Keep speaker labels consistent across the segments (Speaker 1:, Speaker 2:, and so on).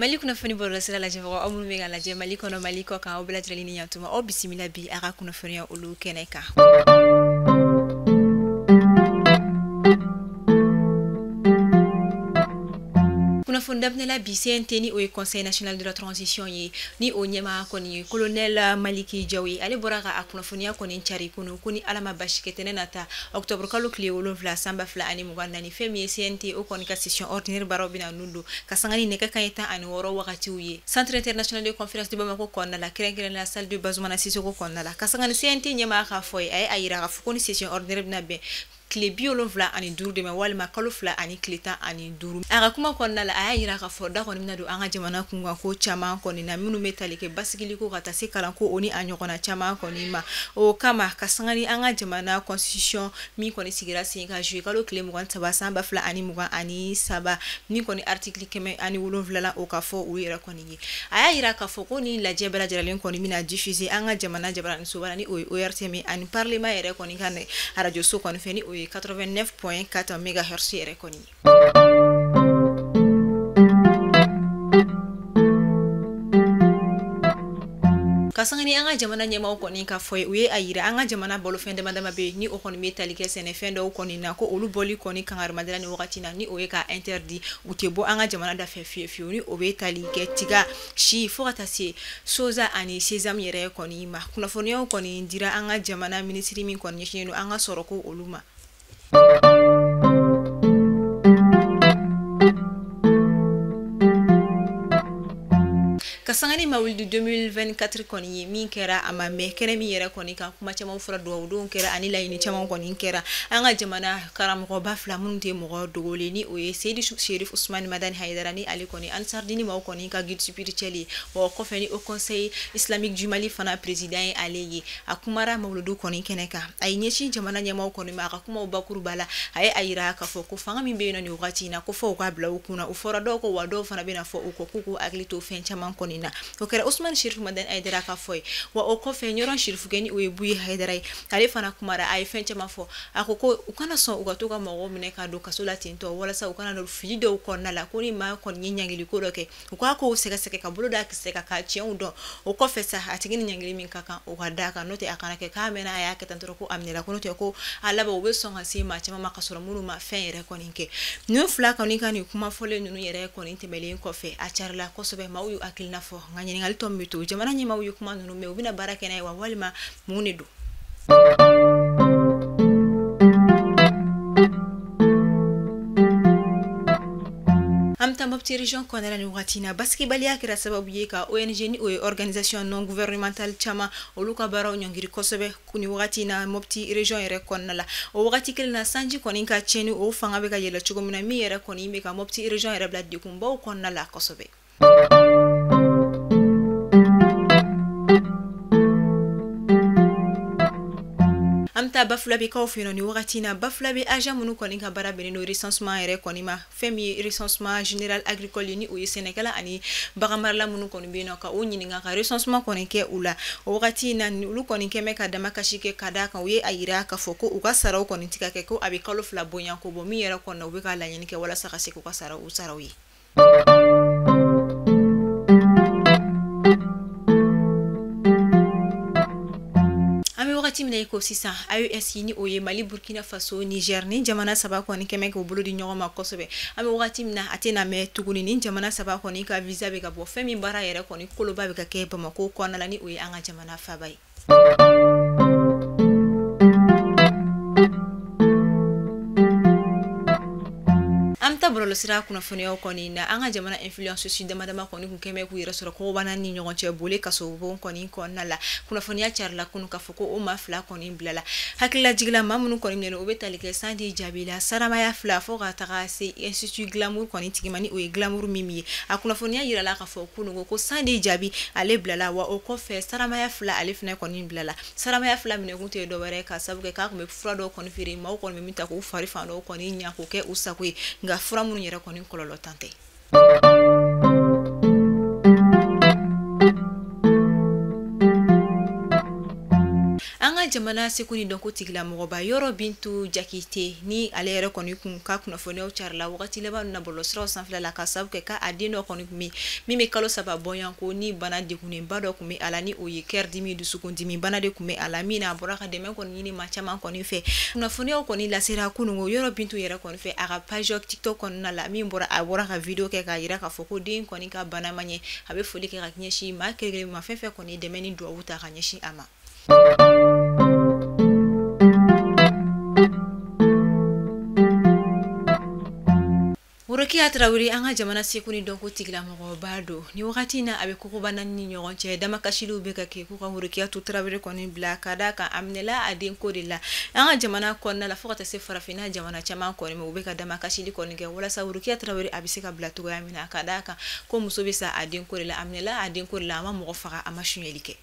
Speaker 1: Mali kunnafoni bɔlɔlɔsira lajɛbagaw, aw minnu bɛ ka lajɛ Mali kɔnɔ, Mali kɔ kan, aw bɛɛ lajɛlen ni ɲantuma, aw bisimila bi a ka kunnafoniya olu kɛnɛ kan. Kunnafoni daminɛ bi, CNT, ni o ye Conseil national de la transition ye, ni o ɲɛmaa kɔni ye colonel Maliki Jaw ye, ale bɔra ka a kunnafoniya kɔni cari kunu ko ni Ala ma basi kɛ, tɛnɛ nata, octobre kalo tile 7 san 2024, fɛn min ye CNT, o kɔni ka session ordinaire baaraw bɛna nun don ka sanga ni nɛgɛ kanɲɛ 16 wagatiw ye, Centre international de conférence de Bamako kɔnɔna la, kɛrɛnkɛrɛnnenya la salle de Bazumana Sisoko kɔnɔna la. Ka sanga ni CNT ɲɛmaa k'a fɔ ye, a ye a yira k'a fɔ ko ni session ordinaire bɛna bɛn tile 75 de ma, walima kalo 2 ani tile 15. A ka kuma kɔnɔna la, a y'a yira k'a fɔ da kɔni bɛna don an ka jamana kunkan ko caman kɔni na, minnu bɛ tali kɛ basigiliko ka taa se kalanko, o ni a ɲɔgɔnna caman kɔni ma. O kama, ka sanga ni an ka jamana constitution min kɔni sigira sen kan juillet kalo tile 23 san 2023, min kɔni article 107 la, o ka fɔ u yɛrɛ kɔni ye, a y'a yira k'a fɔ ko ni lajɛ bɛɛ lajɛlen kɔni bɛna diffuser an ka jamana jabaraninsoba la, ni o ye ORTM, ani parlement yɛrɛ kɔni ka arajo so kɔni fɛ, ni o ye 89.4 mégahertz yɛrɛ kɔni ye. Ka sanga ni an ka jamana ɲɛmaaw kɔni ka fɔ ye, u ye a yira an ka jamana balofɛn dama dama bɛ yen, ni o kɔni bɛ tali kɛ sɛnɛfɛn dɔw kɔni na, ko olu bɔli kɔni kangarimada ni wagati na, ni o ye ka interdit, u tɛ bɔ an ka jamana da fɛ fiyewu fiyewu, ni o bɛ tali kɛ tiga si fo ka taa se soja ani sésame yɛrɛ kɔni ma. Kunnafoniyaw kɔni dira an ka jamana minisiri min kɔni ɲɛsinnen don an ka sɔrɔ ko olu ma. Ka sanga ni mawuludu 2024 kɔni ye min kɛra, a ma mɛn, kɛnɛ min yɛrɛ kɔni kan, kuma caman fɔra, dugawudonw kɛra ani laɲini caman kɔni kɛra. An ka jamana karamɔgɔba fila minnu tɛ mɔgɔ dogolen, ni o ye Seyidi Sherif Usumani Madani Hayidara, ni ale kɔni Ansardini maaw kɔni ka guide spirituel ye, wa o kɔfɛ ni o Conseil islamique du Mali fana président ye, ale ye a kumara mawuludu kɔni kɛnɛ kan. A ye ɲɛsin jamana ɲɛmaaw kɔni ma. A ka kumaw bakuruba la, a ye a yira k'a fɔ ko fanga min bɛ yen nɔ nin wagati in na, ko fɔ u k'a bila u kunna, u fɔra dɔw kɔ, wa dɔw fana bɛna fɔ u kɔ, k'u k'u hakili to fɛn caman kɔni na. O kɛra Usumani Sherif Madani Hayidara ka fɔ ye. Wa o kɔfɛ, Ɲɔrɔn Sherifukɛ, ni o ye Buye Hayidara ye, ale fana kumara, a ye fɛn caman fɔ. A ko ko u kana sɔn u ka to ka mɔgɔw minɛ ka don kaso la ten tɔ, walasa u kana don fili dɔw kɔnɔna la, ko ni maa kɔni ye ɲangili ko dɔ kɛ, u k'a kow sɛgɛsɛgɛ ka bolo da kisɛ kan k'a tiɲɛw dɔn, o kɔfɛ sa, a tigi ni ɲangili min ka kan, o ka d'a kan. N'o tɛ, a kana kɛ k'a mɛnna, a y'a kɛ tan dɔrɔn ko a minɛla, ko n'o tɛ, ko a laban u bɛ sɔn ka se maa caman ma ka sɔrɔ minnu ma fɛn yɛrɛ kɔni kɛ. Ninnu fila kɔni ka nin kuma fɔlen ninnu yɛrɛ kɔni tɛmɛlen kɔfɛ, a carila kosɛbɛ, maaw y'u hakilina fɔ. Nka ɲininkali tɔ min bɛ to, jamana ɲɛmaaw ye kuma ninnu mɛn, u bɛna baara kɛ n'a ye wa, walima mun de don? An bɛ taa Mopti région kɔnɔna la nin wagati in na. Basigibaliya kɛra sababu ye ka ONG, ni o ye organisation non gouvernementale caman, olu ka baaraw ɲɔngiri kosɛbɛ nin wagati in na Mopti région yɛrɛ kɔnɔna la. O wagati kelen na, sanji kɔni ka tiɲɛni, o fanga bɛ ka yɛlɛ cogo min na, min yɛrɛ kɔni bɛ ka Mopti région yɛrɛ bila degunbaw kɔnɔna la kosɛbɛ. An bɛ taa Bafulabekaw fɛ yen nɔ nin wagati in na. Bafulabe agent minnu kɔni ka baara bɛnnen don recensement yɛrɛ kɔni ma, fɛn min ye recensement général agricole ye, ni o ye sɛnɛkɛla ani baganmarala minnu kɔni bɛ yen nɔ, ka o ɲininka, ka recensement kɔni kɛ u la, o wagati in na, olu kɔni kɛn bɛ ka damakasi kɛ, ka d'a kan u ye a yira k'a fɔ ko u ka saraw kɔni tɛ ka kɛ, ko a bɛ kalo 2 bonya ko bɔ, min yɛrɛ kɔni na, u bɛ ka laɲini kɛ walasa ka se k'u ka saraw saraw ye. An bɛ wagati min na i ko sisan, AES, ni o ye Mali, Burkina Faso, Niger, ni jamana saba kɔni kɛmɛ k'u bolo di ɲɔgɔn ma kosɛbɛ. An bɛ wagati min na, a tɛna mɛn tuguni, ni jamana saba kɔni ka visa bɛ ka bɔ, fɛn min baara yɛrɛ kɔni koloba bɛ ka kɛ Bamakɔ kɔnɔna la, ni o ye an ka jamana faaba ye. An bɛ taa bɔlɔlɔsira kunnafoniyaw kɔni na. An ka jamana influenceuse dama dama kɔni kun kɛmɛ k'u yɛrɛ sɔrɔ kɔgɔbana ni ɲɔgɔn cɛ bole kasobon kɔni kɔnɔna la. Kunnafoniya carila kunun k'a fɔ ko o maa fila kɔni bilala. Hakililajigila, maa minnu kɔni minɛna, o bɛ tali kɛ Sandi Jaabi la, Saramaya fila, fo ka taga se Institut Glamour kɔni tigi ma, ni o ye Glamour min ye. A kunnafoniya yirala k'a fɔ kunun ko Sandi Jaabi ale bilala, wa o kɔfɛ Saramaya fila ale fana kɔni bilala. Saramaya fila minɛkun tɛ dɔwɛrɛ ka sababu kɛ k'a tun bɛ fura dɔw kɔni feere, maaw kɔni bɛ min ta k'u fari fan dɔw kɔni ɲa k'o kɛ u sago ye, nka fura minnu yɛrɛ kɔni kɔlɔlɔ tan tɛ. An ka An ka jamana seko ni dɔnko tigilamɔgɔba Yɔrɔ Bintu Jakite ni ale yɛrɛ kɔni kun ka kunnafoniyaw carila wagati laban na bɔlɔlɔsiraw sanfɛla la ka sababu kɛ k'a den dɔ kɔni kun bɛ min bɛ kalo 3 bɔɲɔgɔnko ni bana degunnenba dɔ kun bɛ a la ni o ye cœur dimi dusukundimi bana de kun bɛ a la min na a bɔra ka dɛmɛ kɔni ɲini maa caman kɔni fɛ. Kunnafoniyaw kɔni lasera kununko Yɔrɔ Bintu yɛrɛ kɔni fɛ a ka page TikTok kɔnɔna la min bɔra a bɔra ka video kɛ k'a jira k'a fɔ ko den kɔni ka bana man ɲɛ. A bɛ foli kɛ ka ɲɛsin maa kelen ma fɛn fɛn kɔni dɛmɛ ni duwawu ta ka ɲɛsin a ma. Worokiya Tarawele an ka jamana seko ni dɔnko tigilamɔgɔba don. Ni wagati in na a bɛ kogoba naani ni ɲɔgɔn cɛ damakasiliw bɛ ka kɛ k'u ka Worokiya Tarawele kɔni bila ka d'a kan a minɛla a den ko de la. An ka jamana kɔnɔna la fo ka taa se farafinna jamana caman kɔni ma u bɛ ka damakasili kɔni kɛ walasa Worokiya Tarawele a bɛ se ka bila cogoya min na ka d'a kan ko muso bɛ sa a den ko de la, a minɛla a den ko de la, a ma mɔgɔ faga, a ma sonyɛli kɛ.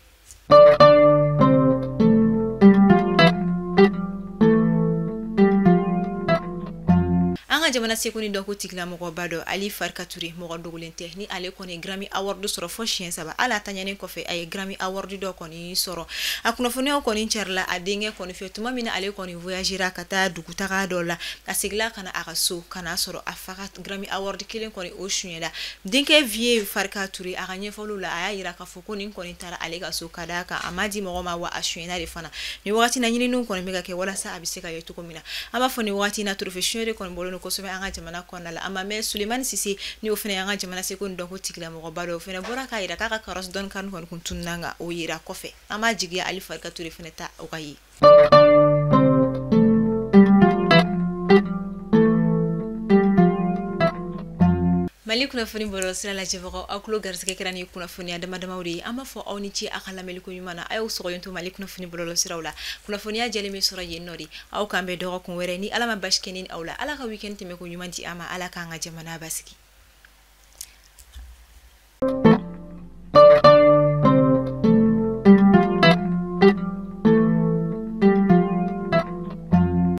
Speaker 1: An ka jamana seko ni dɔnko tigilamɔgɔba dɔ Ali Farika Ture mɔgɔ dogolen tɛ ni ale kɔni Grammy Award sɔrɔ fo siɲɛ 3 hali a taɲɛnen kɔfɛ a ye Grammy Award dɔ kɔni sɔrɔ. A kunnafoniyaw kɔni carila a denkɛ kɔni fɛ tuma min na ale kɔni voyagera ka taa dugutaga dɔ la a seginna ka na a ka so ka n'a sɔrɔ a fa ka Grammy Award kelen kɔni o suɲɛla. Denkɛ Vieux Farika Ture a ka ɲɛfɔliw la a y'a jira k'a fɔ ko nin kɔni taara ale ka so ka d'a kan a ma di mɔgɔ ma wa a suɲɛna de fana. Nin wagati na ɲininiw kɔni bɛ ka kɛ walasa a bɛ se ka ye cogo min na. An b'a fɔ nin wagati na trophée suɲɛ de kɔni bɔlen don kosɛbɛ an ka jamana kɔnɔna la. A ma mɛn Sulemani Sise ni o fana y'an ka jamana seko ni dɔnko tigilamɔgɔba dɔ o fana bɔra k'a jira k'a ka carrosse dɔnni kan kɔni kun tununna nka o yera kɔfɛ. An b'a jigiya Ali Farika Ture fana ta o ka ye. Mali kunnafoni bɔlɔlɔsira lajɛbagaw aw tulo garisɛgɛ kɛra ni kunnafoniya dama damaw de ye. An b'a fɔ aw ni ce aw ka lamɛnliko ɲuman na. A y'aw sɔgɔlen to Mali kunnafoni bɔlɔlɔsiraw la. Kunnafoniya jɛlen bɛ sɔrɔ yen nɔ de. Aw k'an bɛn dɔgɔkun wɛrɛ ni Ala ma basi kɛ ni aw la. Ala ka week-end tɛmɛ ko ɲuman di an ma. Ala k'an ka jamana basigi.